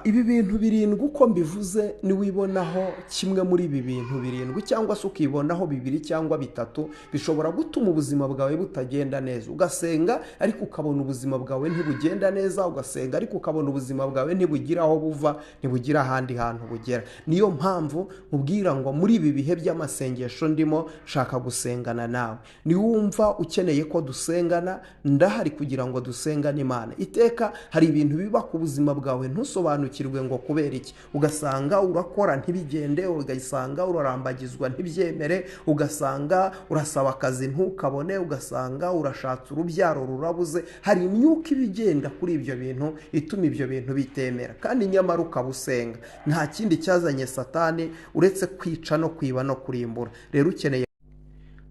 Ibi bintu birindwi uko mbivuze, niwibonaho kimwe muri ibi bintu birindwi cyangwa se ukibonaho bibiri cyangwa bitatu, bishobora gutuma ubuzima bwawe butagenda neza. Ugasenga ariko ukabona ubuzima bwawe ntibugenda neza, ugasenga ariko ukabona ubuzima bwawe ntibugira aho buva, ntibugira ahandi hantu bugera. Niyo mpamvu nkubwira ngo muri ibi bihe by'amasengesho ndimo nshaka gusengana nawe. Niwumva ukeneye ko dusengana, ndahari kugira ngo dusengane Imana. Iteka hari ibintu biba ku buzima bwawe ntusobanukirwe ngo kubera iki. Ugasanga urakora ntibigende, ugasanga urarambagizwa ntibyemere, ugasanga urasaba akazi ntukabone, ugasanga urashatse urubyaro rurabuze. Hari imyuka iba igenda kuri ibyo bintu ituma ibyo bintu bitemera, kandi nyamara ukaba usenga. Nta kindi cyazanye Satani uretse kwica no kwiba no kurimbura. Rero ukeneye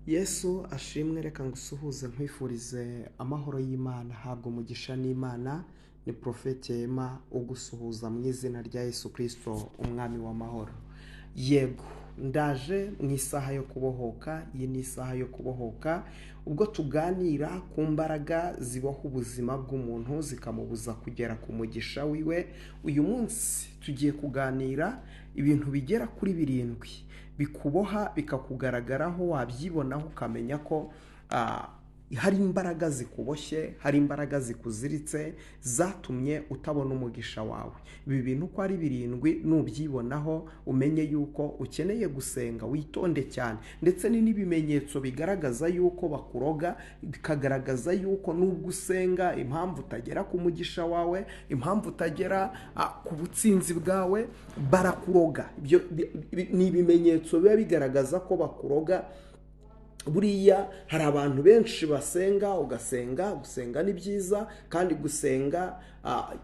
Yesu ashimwe. Reka ngusuhuze, nkwifurize amahoro y'Imana, habwa umugisha n'Imana. Ni Prophet Emma ugusuhuza mu izina rya Yesu Kirisito, umwami w'amahoro. Yego, ndaje mu isaha yo kubohoka. Iyi ni isaha yo kubohoka, ubwo tuganira ku mbaraga ziboha ubuzima bw'umuntu zikamubuza kugera ku mugisha wiwe. Uyu munsi tugiye kuganira ibintu bigera kuri birindwi bikuboha, bikakugaragaraho, wabyibonaho ukamenya ko hari imbaraga zikuboshye, hari imbaraga zikuziritse zatumye utabona umugisha wawe. Ibi bintu uko ari birindwi, nubyibonaho umenye yuko ukeneye gusenga, witonde cyane. Ndetse ni n'ibimenyetso bigaragaza yuko bakuroga, bikagaragaza yuko nubwo usenga, impamvu utagera ku mugisha wawe, impamvu utagera ku butsinzi bwawe, barakuroga. Ibyo ni ibimenyetso biba bigaragaza ko bakuroga. Buriya hari abantu benshi basenga, ugasenga, gusenga ni byiza, kandi gusenga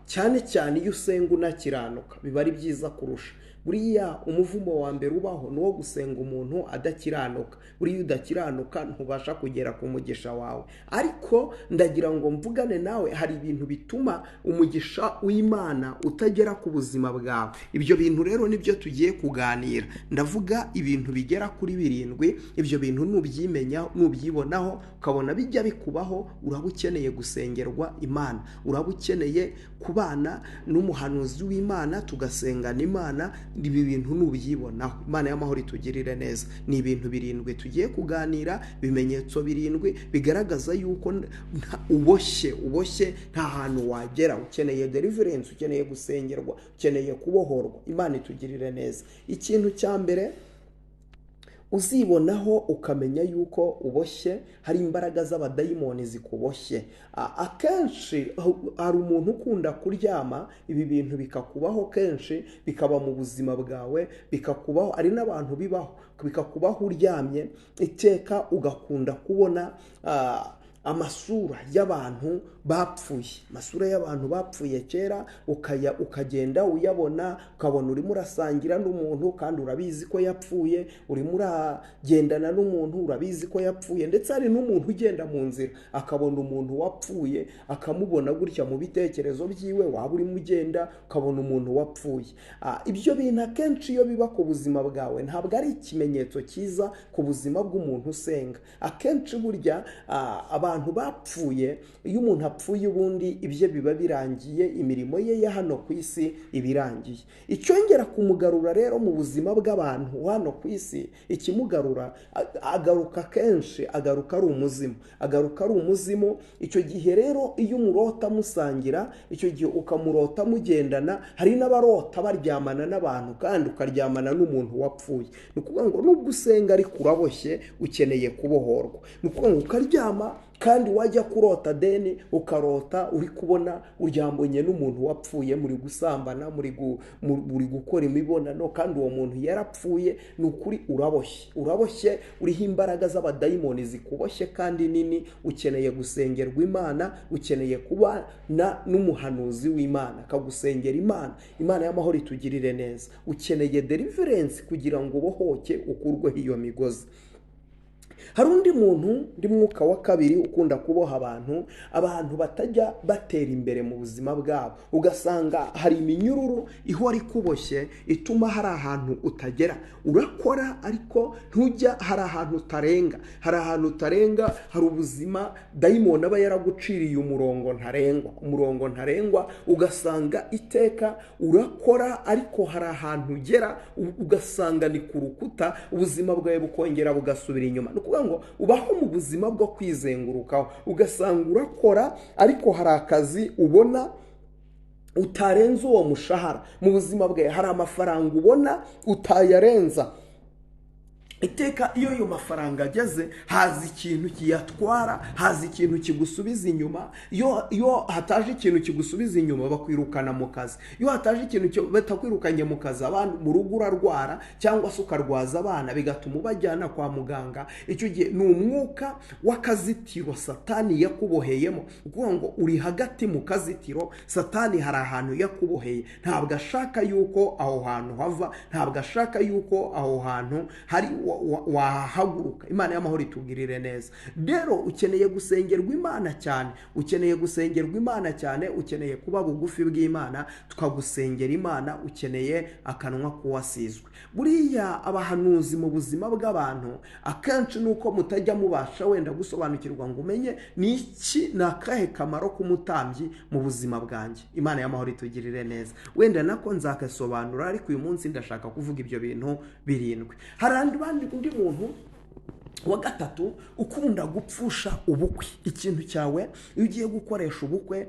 cyane cyane iyo usenga unakiranuka biba ari byiza kurusha. Buriya umuvumo wa mbere ubaho ni uwo gusenga umuntu adakiranuka. Buriya udakiranuka ntubasha kugera ku mugisha wawe. Ariko ndagira ngo mvugane nawe, hari ibintu bituma umugisha w'Imana utagera ku buzima bwawe. Ibyo bintu rero nibyo tugiye kuganira. Ndavuga ibintu bigera kuri birindwi. Ibyo bintu nubyimenya, nubyibonaho, ukabona bijya bikubaho, uraba ukeneye gusengerwa Imana, uraba ukeneye kubana n'umuhanuzi w'Imana, tugasengana Imana. Ibi bintu nubyibonaho, Imana y'amahoro itugirire neza. Ni ibintu birindwi tugiye kuganira, ibimenyetso birindwi bigaragaza yuko uboshye, nta hantu wagera. Ukeneye deliverance, ukeneye gusengerwa, ukeneye kubohorwa. Imana itugirire neza. Ikintu cya mbere uzibonaho ukamenya yuko uboshye, hari imbaraga z'abadayimoni zikuboshye. Akenshi hari umuntu ukunda kuryama, ibi bintu bikakubaho kenshi, bikaba mu buzima bwawe, bikakubaho. Hari n'abantu bibaho, bikakubaho uryamye, iteka ugakunda kubona amasura y'abantu bapfuye, amasura y'abantu bapfuye kera, ukagenda uyabona, ukabona urimo urasangira n'umuntu kandi urabizi ko yapfuye, urimo uragendana n'umuntu urabizi ko yapfuye. Ndetse hari n'umuntu ugenda mu nzira akabona umuntu wapfuye, akamubona gutya mu bitekerezo byiwe, waba urimo ugenda ukabona umuntu wapfuye. Ibyo bintu akenshi iyo biba ku buzima bwawe ntabwo ari ikimenyetso cyiza ku buzima bw'umuntu usenga. Akenshi burya abantu bapfuye, iyo umuntu apfuye ubundi ibye biba birangiye, imirimo ye ya hano ku isi iba irangiye. Icyongera kumugarura rero mu buzima bw'abantu hano ku isi, ikimugarura, agaruka kenshi, agaruka ari umuzimu, agaruka ari umuzimu. Icyo gihe rero iyo umurota musangira, icyo gihe ukamurota mugendana, hari n'abarota baryamana n'abantu kandi ukaryamana n'umuntu wapfuye. Ni ukuvuga ngo nubwo usenga ariko uraboshye, ukeneye kubohorwa. Ni ukuvuga ngo ukaryama kandi wajya kurota deni, ukarota uri kubona uryambonye n'umuntu wapfuye, muri gusambana, muri gukora imibonano kandi uwo muntu yarapfuye. Ni ukuri uraboshye, uraboshye, uriho imbaraga z'abadayimoni zikuboshye kandi nini. Ukeneye gusengerwa Imana, ukeneye kubana n'umuhanuzi w'Imana akagusengera Imana. Imana y'amahoro itugirire neza. Ukeneye deliverance kugira ngo ubohoke, ukurweho iyo migozi. Hari undi muntu, undi mwuka wa kabiri ukunda kuboha abantu, abantu batajya batera imbere mu buzima bwabo. Ugasanga hari iminyururu ihora ikuboshye ituma hari ahantu utagera. Urakora ariko ntujya, hari ahantu utarenga, hari ahantu utarenga, hari ubuzima dayimoni aba yaraguciriye umurongo ntarengwa, umurongo ntarengwa. Ugasanga iteka urakora ariko hari ahantu ugera ugasanga ni ku rukuta, ubuzima bwawe bukongera bugasubira inyuma. Ni ukuvuga ngo ubaho mu buzima bwo kwizengurukaho. Ugasanga urakora ariko hari akazi ubona utarenza uwo mushahara mu buzima bwawe, hari amafaranga ubona utayarenza. Iteka iyo ayo mafaranga ageze haza ikintu kiyatwara, haza ikintu kigusubiza inyuma. Iyo hataje ikintu kigusubiza inyuma, bakwirukana mu kazi. Iyo hataje ikintu batakwirukanye mu kazi, abantu mu rugo urarwara cyangwa se ukarwaza abana, bigatuma ubajyana kwa muganga. Icyo gihe ni umwuka w'akazitiro Satani yakuboheyemo. Ukuvuga ngo uri hagati mu kazitiro, Satani hari ahantu yakuboheye, ntabwo ashaka yuko aho hantu hava, ntabwo ashaka yuko aho hantu hari wahaguruka. Imana y'amahoro itugirire neza. Rero ukeneye gusengerwa Imana cyane, ukeneye gusengerwa Imana cyane, ukeneye kuba bugufi bw'Imana tukagusengera Imana, ukeneye akanwa k'uwasizwe. Buriya abahanuzi mu buzima bw'abantu akenshi nuko mutajya mubasha wenda gusobanukirwa ngo umenye ni iki, ni akahe kamaro k'umutambyi mu buzima bwanjye. Imana y'amahoro itugirire neza. Wenda nako nzakasobanura, ariko uyu munsi ndashaka kuvuga ibyo bintu birindwi. Hari undi muntu wa gatatu ukunda gupfusha ubukwe. Ikintu cyawe iyo ugiye gukoresha ubukwe,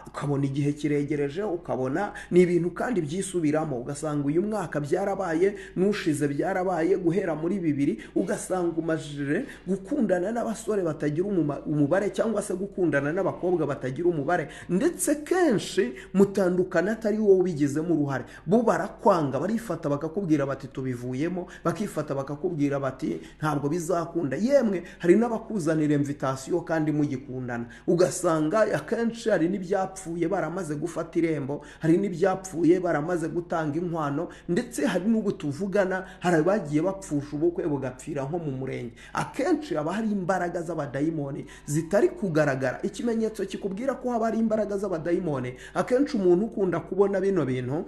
ukabona igihe kiregereje, ukabona ni ibintu kandi byisubiramo, ugasanga uyu mwaka byarabaye, n'ushize byarabaye, guhera muri 2 ugasanga umajije gukundana n'abasore batagira umubare, cyangwa se gukundana n'abakobwa batagira umubare, ndetse kenshi mutandukana atari wowe ubigizemo uruhare. Bo barakwanga, barifata bakakubwira bati tubivuyemo, bakifata bakakubwira bati ntabwo bizakunda. Yemwe hari n'abakuzanira invitation kandi mugikundana. Ugasanga akenshi hari n'ibyapfuye baramaze gufata irembo, hari n'ibyapfuye baramaze gutanga inkwano, ndetse hari n'ubu tuvugana hari abagiye bapfusha ubukwe bugapfira nko mu murenge. Akenshi haba hari imbaraga z'abadayimoni zitari kugaragara. Ikimenyetso kikubwira ko haba hari imbaraga z'abadayimoni, akenshi umuntu ukunda kubona bino bintu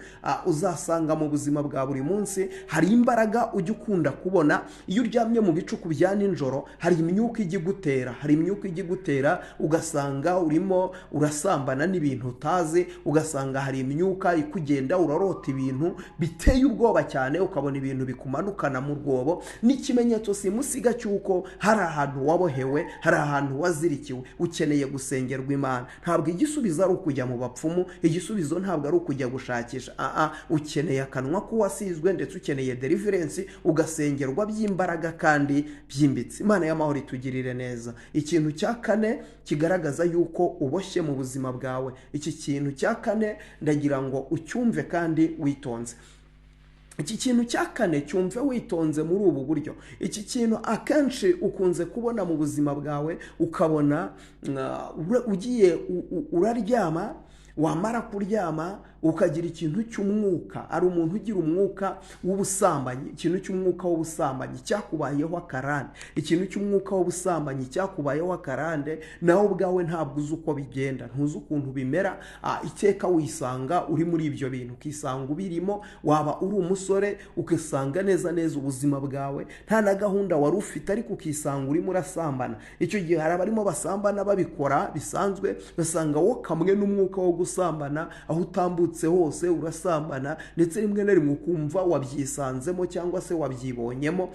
uzasanga mu buzima bwa buri munsi hari imbaraga ujya ukunda kubona. Iyo uryamye mu bicuku bya nijoro hari imyuka ijya igutera, hari imyuka ijya igutera, ugasanga urimo urasambana n'ibintu utazi, ugasanga hari imyuka ikugenda, urarota ibintu biteye ubwoba cyane, ukabona ibintu bikumanukana mu rwobo. N'ikimenyetso simusiga cy'uko hari ahantu wabohewe, hari ahantu wazirikiwe, ukeneye gusengerwa Imana. Ntabwo igisubizo ari ukujya mu bapfumu, igisubizo ntabwo ari ukujya gushakisha, ukeneye akanwa k'uwasizwe, ndetse ukeneye deliverance, ugasengerwa by'imbaraga kandi byimbitse. Imana y'amahoro itugirire neza. Ikintu cya kane kigaragaza yuko uboshye mu buzima bwawe, iki kintu cya kane ndagira ngo ucyumve kandi witonze. Iki kintu cya kane cyumve witonze muri ubu buryo. Iki kintu akenshi ukunze kubona mu buzima bwawe, ukabona ugiye uraryama, wamara kuryama ukagira ikintu cy'umwuka. Ari umuntu ugira umwuka w'ubusambanyi, ikintu cy'umwuka w'ubusambanyi cyakubayeho akarande, ikintu cy'umwuka w'ubusambanyi cyakubayeho akarande, nawe ubwawe ntabwo uzi uko bigenda, ntuzi ukuntu bimera. Iteka wisanga uri muri ibyo bintu, ukisanga ubirimo. Waba uri umusore ukisanga neza neza ubuzima bwawe nta na gahunda wari ufite, ariko ukisanga urimo urasambana. Icyo gihe hari abarimo basambana babikora bisanzwe, basanga wo kamwe n'umwuka wo gusambana, aho utambutse hose urasambana, ndetse rimwe na rimwe ukumva wabyisanzemo cyangwa se wabyibonyemo.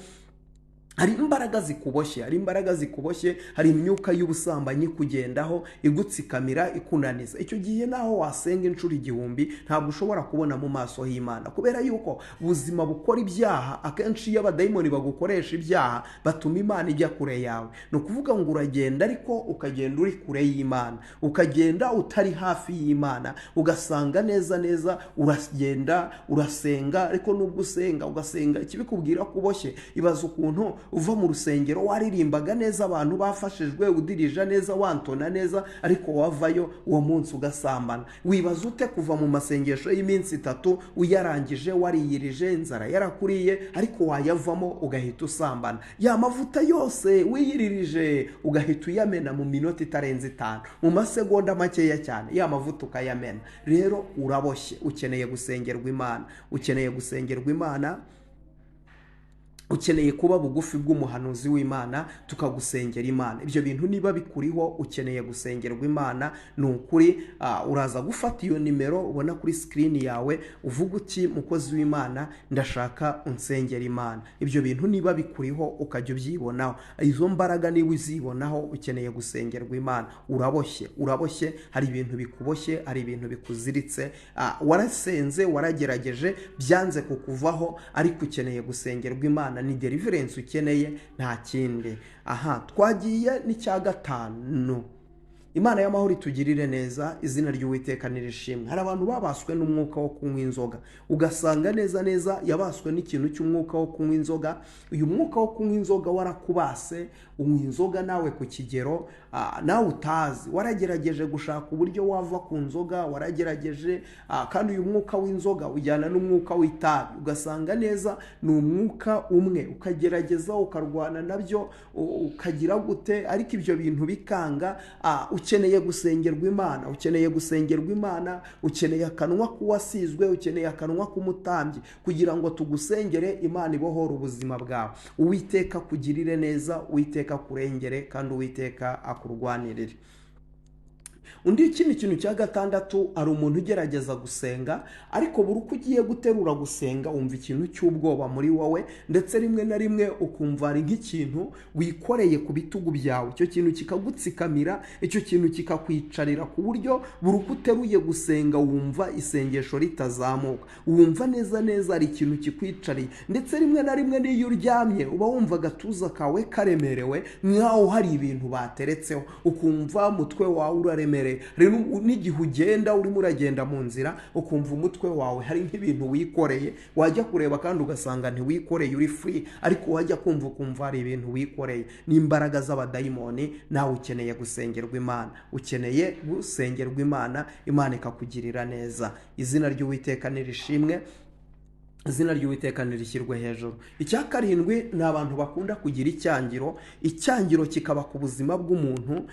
Hari imbaraga zikuboshye, hari imbaraga zikuboshye, hari imyuka y'ubusambanyi kugendaho igutsikamira, ikunaniza. Icyo gihe naho wasenga inshuro 1000 ntabwo ushobora kubona mu maso h'Imana, kubera yuko ubuzima bukora ibyaha. Akenshi iyo abadayimoni bagukoresha ibyaha batuma Imana ijya kure yawe. Ni ukuvuga ngo uragenda ariko ukagenda uri kure y'Imana, ukagenda utari hafi y'Imana, ugasanga neza neza uragenda urasenga, ariko nubwo usenga ugasenga ikibikubwira kuboshye. Ibaza ukuntu Uva mu rusengero waririmbaga neza, abantu bafashijwe, udirija neza, wantona neza, ariko wavayo uwo munsi ugasambana. Wibaza ute kuva mu masengesho y'iminsi 3 uyarangije, wariyirije, inzara yarakuriye, ariko wayavamo ugahita usambana? Ya mavuta yose wiyiririje ugahita uyamena mu minota itarenze 5, mu masegonda makeya cyane, ya mavuta ukayamena. Rero uraboshye, ukeneye gusengerwa Imana, ukeneye gusengerwa Imana, ukeneye kuba bugufi bw'umuhanuzi w'Imana tukagusengera Imana. Ibyo bintu niba bikuriho ukeneye gusengerwa Imana, ni ukuri. Uraza gufata iyo nimero ubona kuri screen yawe, uvuga uti mukozi w'Imana ndashaka unsengera Imana. Ibyo bintu niba bikuriho ukajya ubyibonaho, izo mbaraga niba uzibonaho, ukeneye gusengerwa Imana. Uraboshye, uraboshye, hari ibintu bikuboshye, hari ibintu bikuziritse. Warasenze, waragerageje, byanze kukuvaho, ariko ukeneye gusengerwa Imana. Ni deliverance ukeneye, nta kindi. Aha twagiye n'icya 5. Imana y'amahoro itugirire neza, izina ry'Uwiteka nirishimwe. Hari abantu babaswe n'umwuka wo kunywa inzoga, ugasanga neza neza yabaswe n'ikintu cy'umwuka wo kunywa inzoga. Uyu mwuka wo kunywa inzoga warakubase, unywa inzoga nawe ku kigero nawe utazi. Waragerageje gushaka uburyo wava ku nzoga, waragerageje. Kandi uyu mwuka w'inzoga ujyana n'umwuka w'itabi, ugasanga neza ni umwuka umwe, ukagerageza ukarwana nabyo, ukagira gute, ariko ibyo bintu bikanga. Ukeneye gusengerwa Imana, ukeneye gusengerwa Imana, ukeneye akanwa k'uwasizwe, ukeneye akanwa k'umutambyi kugira ngo tugusengere Imana ibohore ubuzima bwawe. Uwiteka kugirire neza, Uwiteka kurengere, kandi Uwiteka akurwanirire. Undi ikindi kintu cya 6, ari umuntu ugerageza gusenga, ariko buri uko ugiye guterura gusenga wumva ikintu cy'ubwoba muri wowe, ndetse rimwe na rimwe ukumva ari nk'ikintu wikoreye ku bitugu byawe, icyo kintu kikagutsikamira, icyo kintu kikakwicarira, ku buryo buri uko uteruye gusenga wumva isengesho ritazamuka, wumva neza neza ari ikintu kikwicariye. Ndetse rimwe na rimwe n'iyo uryamye uba wumva agatuza kawe karemerewe, nk'aho hari ibintu bateretseho, ukumva umutwe wawe uraremereye. N'igihe ugenda urimo uragenda mu nzira ukumva umutwe wawe hari nk'ibintu wikoreye, wajya kureba kandi ugasanga ntiwikoreye, uri free, ariko wajya kumva ukumva hari ibintu wikoreye. N'imbaraga z'abadayimoni, nawe ukeneye gusengerwa Imana, ukeneye gusengerwa Imana, Imana ikakugirira neza. Izina ry'Uwiteka nirishimwe, izina ry'Uwiteka nirishyirwe hejuru. Icya 7 ni abantu bakunda kugira icyangiro, icyangiro kikaba ku buzima bw'umuntu,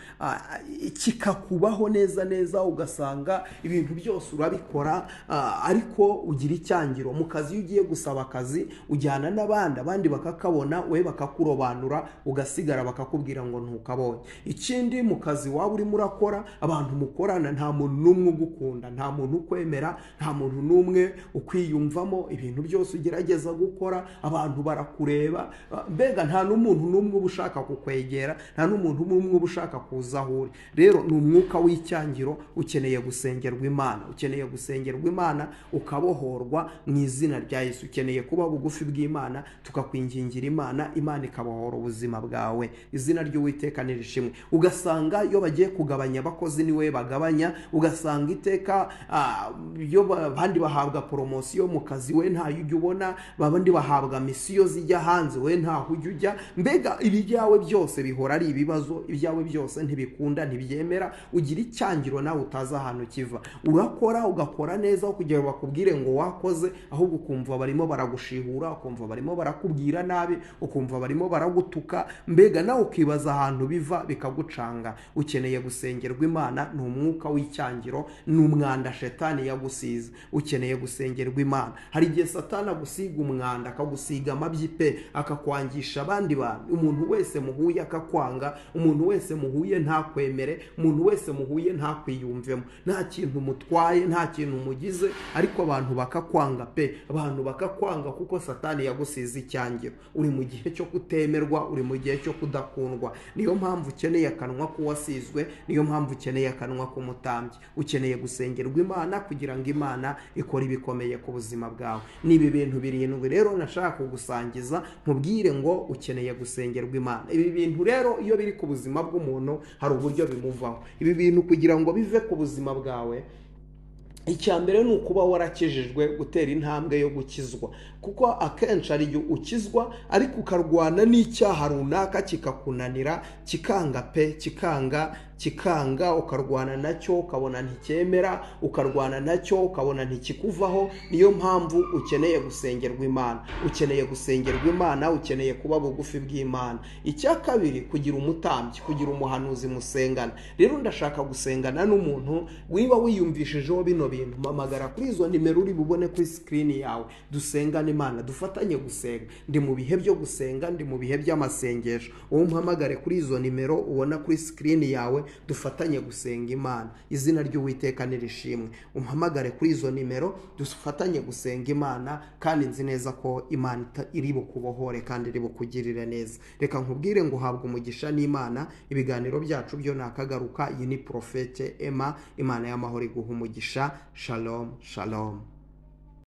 kikakubaho neza neza, ugasanga ibintu byose urabikora, ariko ugira icyangiro. Mu kazi iyo ugiye gusaba akazi ujyana n'abandi, abandi bakakabona, we bakakurobanura, ugasigara bakakubwira ngo ntukabonye. Ikindi, mu kazi waba urimo urakora, abantu mukorana nta muntu n'umwe ugukunda, nta muntu ukwemera, nta muntu n'umwe ukwiyumvamo, ibintu byose ugerageza gukora abantu barakureba, mbega nta n'umuntu n'umwe uba ushaka kukwegera, nta n'umuntu n'umwe uba ushaka kuza aho uri. Rero ni umwuka w'icyangiro, ukeneye gusengerwa Imana, ukeneye gusengerwa Imana ukabohorwa mu izina rya Yesu. Ukeneye kuba bugufi bw'Imana, tukakwingingira Imana, Imana ikabohora ubuzima bwawe. Izina ry'Uwiteka nirishimwe. Ugasanga iyo bagiye kugabanya abakozi niwe bagabanya, ugasanga iteka iyo abandi bahabwa poromosiyo mu kazi we nta ujya ubona, babandi bahabwa misiyo zijya hanze we ntaho ujya ujya. Mbega ibyawe byose bihora ari ibibazo, ibyawe byose ntibikunda, ntibyemera, ugira icyangiro nawe utazi ahantu kiva. Urakora ugakora neza kugira ngo bakubwire ngo wakoze, ahubwo ukumva barimo baragushihura, ukumva barimo barakubwira nabi, ukumva barimo baragutuka, mbega nawe ukibaza ahantu biva bikagucanga. Ukeneye gusengerwa Imana, ni umwuka w'icyangiro, ni umwanda shetani yagusize, ukeneye gusengerwa Imana. Hari igihe Satani agusiga umwanda, akagusiga amabyi pe, akakwangisha abandi bantu. Umuntu wese muhuye akakwanga, umuntu wese muhuye ntakwemere, umuntu wese muhuye ntakwiyumvemo, nta kintu mutwaye, nta kintu mugize, ariko abantu bakakwanga pe, abantu bakakwanga kuko Satani yagusize icyangiro. Uri mu gihe cyo kutemerwa, uri mu gihe cyo kudakundwa. Niyo mpamvu ukeneye akanwa k'uwasizwe, niyo mpamvu ukeneye akanwa k'umutambyi. Ukeneye gusengerwa Imana kugira ngo Imana ikore ibikomeye ku buzima bwawe. Ni ibi bintu 7 rero nashaka kugusangiza, nkubwire ngo ukeneye gusengerwa Imana. Ibi bintu rero iyo biri ku buzima bw'umuntu hari uburyo bimuvaho. Ibi bintu kugira ngo bive ku buzima bwawe Icya mbere ni ukuba warakijijwe, gutera intambwe yo gukizwa, kuko akenshi hari igihe ukizwa ariko ukarwana n'icyaha runaka kikakunanira, kikanga pe, kikanga, kikanga, ukarwana nacyo ukabona nticyemera, ukarwana nacyo ukabona ntikikuvaho. Niyo mpamvu ukeneye gusengerwa Imana, ukeneye gusengerwa Imana, ukeneye kuba bugufi bw'Imana. Icya kabiri, kugira umutambyi, kugira umuhanuzi musengana. Rero ndashaka gusengana n'umuntu wiba wiyumvishijeho bino bintu. Mpamagara kuri izo nimero uri bubone kuri sikirini yawe, dusengane Imana, dufatanye gusenga. Ndi mu bihe byo gusenga, ndi mu bihe by'amasengesho. Wowe umpamagare kuri izo nimero ubona kuri sikirini yawe, dufatanye gusenga Imana. Izina ry'Uwiteka nirishimwe. Umpamagare kuri izo nimero, dufatanye gusenga Imana, kandi nzi neza ko Imana iri bukubohore kandi iri bukugirire neza. Reka nkubwire ngo uhabwe umugisha n'Imana. Ibiganiro byacu byo nakagaruka. Iyi ni Prophète Emma. Imana y'amahoro iguha umugisha. Shalom, shalom.